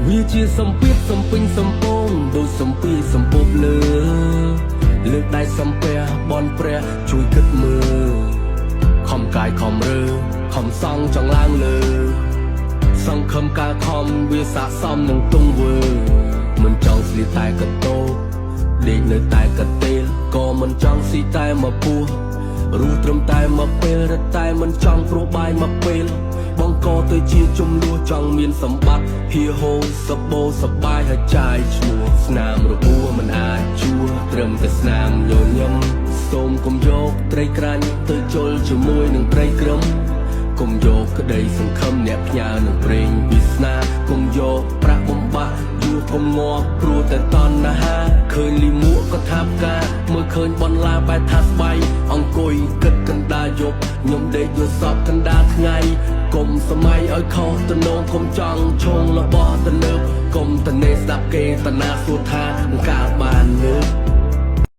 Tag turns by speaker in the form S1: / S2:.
S1: វាជាសម្ពាធសំពេញសំពងដូចសំពីសំពប់លើ លើកដៃសំពះបនព្រះជួយគិតមើលខំកាយខំរើខំសង់ចង់ឡើងលើ សង្ឃឹមការខំវាស័កសមនឹងទង្វើមិនចង់ស្លៀកតែកតោដេកនៅតែកតេលក៏មិនចង់ស៊ីតែមកពោះរស់ត្រឹមតែមកពេលរត់តែមិនចង់ព្រោះបាយមកពេល បងកទៅជាចំនួនចង់មានសម្បត្តិហៀហូសបោសបាយហើយចាយឈ្មោះស្នាមរបួសមិនអាចជួត្រឹមតែស្នាមញញឹមសូមកុំយកត្រីក្រាញ់ទៅជុលជាមួយនឹងត្រីក្រឹមកុំយកក្តីសង្ឃឹមអ្នកផ្ញើនឹងព្រេងវាសនាកុំយកប្រាក់បំបាក់យួរកុំងាប់ព្រោះតែតណ្ហាឃើញលីមួកក៏ថាផ្កាមើលឃើញបន្លាបែថាស្បៃអង្គុយគិតកណ្ដាលយប់ខ្ញុំដេកយល់សពកណ្ដាលថ្ងៃកុំសម័យឲ្យខុសទំនងកុំចង់ឆុងរបស់ទំនើបកុំតនេស្ដាប់គេតណាសួរថាកា